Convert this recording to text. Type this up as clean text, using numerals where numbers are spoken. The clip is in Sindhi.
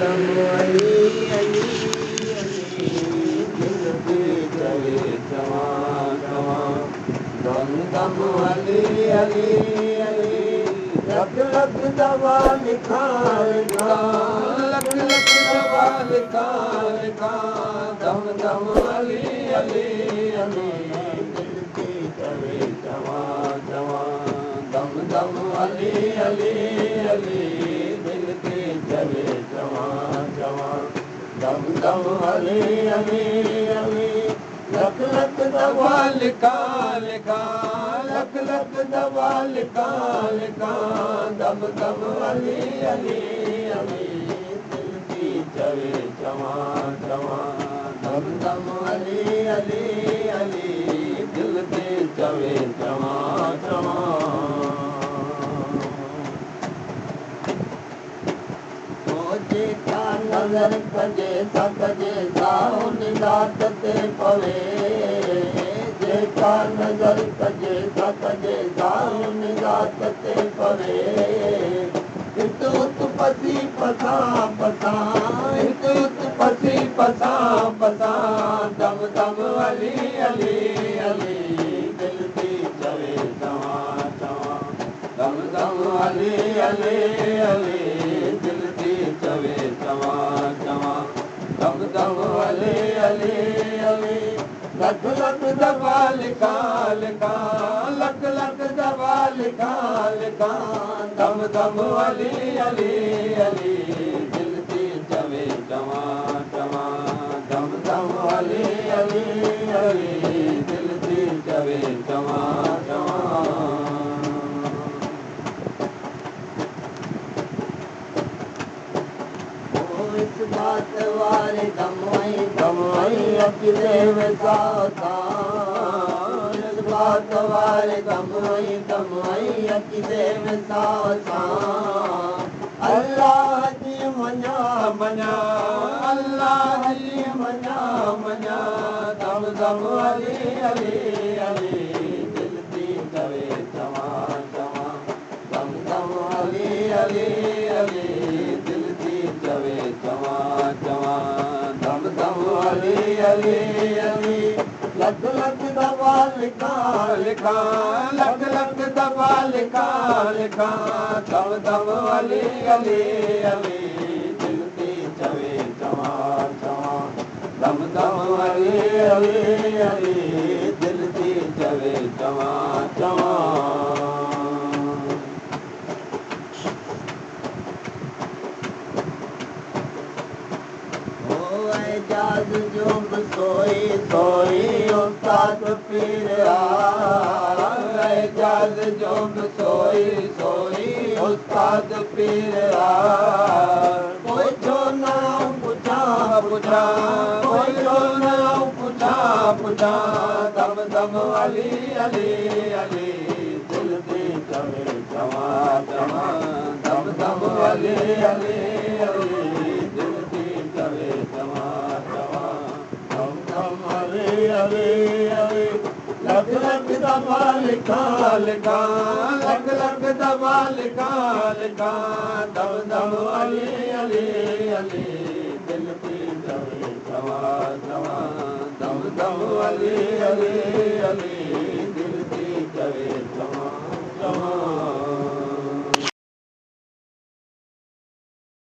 دم علي علي علي دل ٿي چوي چوان چوان. دم دم علي علي علي لک لک دفعا لکان لکان، لک لک دفعا لکان لکان. دم دم علي علي علي دل ٿي چوي چوان چوان. دم دم علي علي علي دل ٿي چوي چوان چوان. دم دم علي علي علي لک لک دفعا لکان لکان، لک لک دفعا لکان لکان. دم دم علي علي علي دل ٿي چوي چوان چوان. دم دم علي علي علي دل ٿي چوي چوان چوان. جيڪا نظر ڪجي سا ڪجي سا ان ذات تي پوي. جيڪا نظر ڪجي سا ڪجي سا ان ذات تي پوي. هت ات پسي پسان پسان، هت ات پسي پسان پسان. دم دم علي علي علي دل ٿي چوي چوان چوان. دم دم علي علي علي دل ٿي چوي چوان چوان. دم دم علي علي علي لک لک دفعا لکان لکان، لک لک دفعا لکان لکان. دم دم علي علي علي دل ٿي چوي چوان چوان. دم دم علي علي علي دل ٿي چوي چوان چوان. اس بات واري دم ۽ دم ۽ اچي وساء. اس بات واري دم ۽ دم ۽ اچي وساء. الله جي مڃا مڃا، الله جي مڃا مڃا. دم دم علي علي علي دل ٿي چوي چوان چوان. دم دم علي علي علي دل ٿي چوي چوان چوان. دم دم علي علي علي لک لک دفعا لکان لکان، لک لک دفعا لکان لکان. دم دم علي علي علي دل ٿي چوي چوان چوان. دم دم علي علي علي دل ٿي چوي چوان چوان. اعجاز جو به سوئي سوئي استاد پير آ. اعجاز جو به سوئي سوئي استاد پير آ. ڪوئي ڇو نه پڇان پڇان، ڪوئي ڇو نه پڇان پڇان. دم دم علي علي علي دل ٿي چوي چوان چوان. دم دم علي علي علي دل ٿي چوي چوان چوان. دم دم علي علي علي لک لک دفعا لکان لکان، لک لک دفعا لکان لکان. دم دم علي علي علي دل ٿي چوي چوان چوان. دم دم علي علي علي دل ٿي چوي چوان چوان.